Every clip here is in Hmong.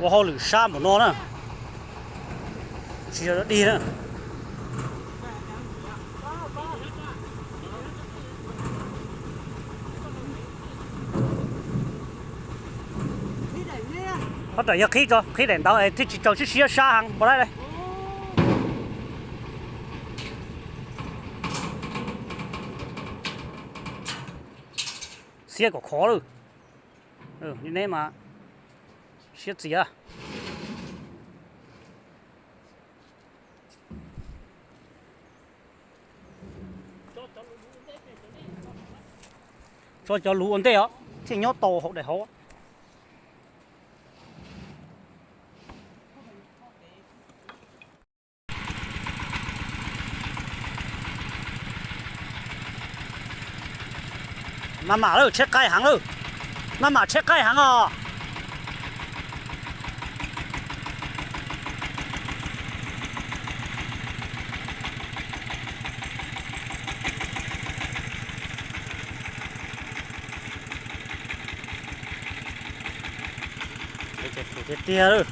Ua hauj lwm sab npaum no na, tsis yog dig na. Qhov tam yog qhib tso, qhib daim ntawd es thiaj tsis tsaws siab siab sab heev npaum li. Xiab kom khov lawm. Neb mas siab txias. Tso cov luv ua ntej os, thiaj nyob tau hauv daim hauv. Maj mam lawm, tsheb qaij heev lawm. Maj mam tsheb qaij heev os. Tiag tiag.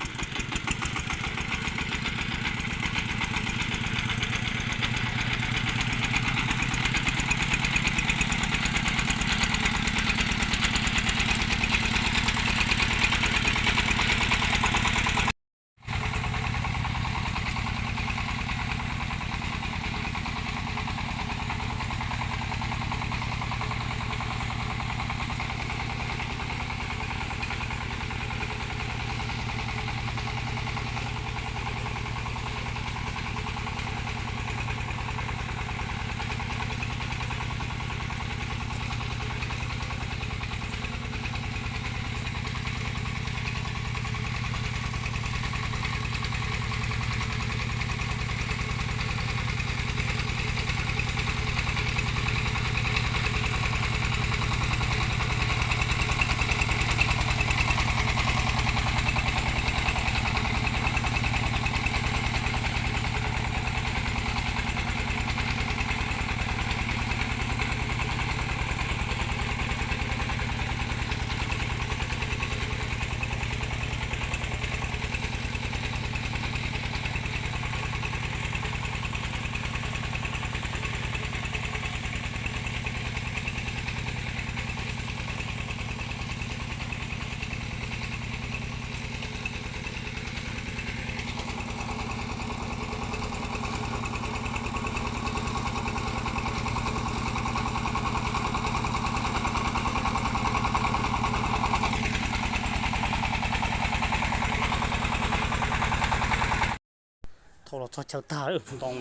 Thauj los txog chaw tag, ntoo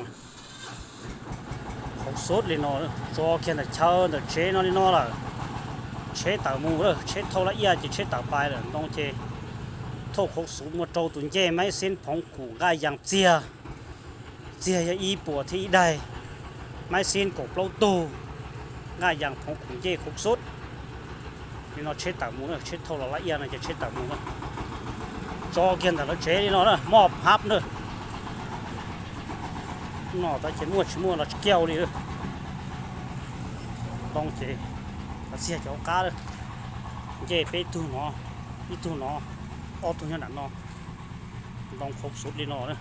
khaub xub li no, tso kiag ntawm chaw ntawm tsev no li no lawm. Tsheb tawm mus lawm, tsheb thauj laj iaj ces tsheb tawm pais lawm, ntoo ces thauj khaub xub muaj rau tus ncej, maiv xeeb phoov kum nqaj yaas txiag, txiag yog ib puas thiab ib daig, maiv xeeb kaum plaub tug, nqaj yaas phoov kum ncej khaub xub. Li no tsheb tawm mus na, tsheb thauj los laj iaj no ces tsheb tawm mus na. Tso kiag ntawm lawv tsev li no na, mob hab na. No tab ces muaj tsis muaj los tsis kiaj li. Ntoo ces txiag cov qab, ncej peb tug no, ib tug no, ob tug nyob nram no. Ntoo khaub xub li no na.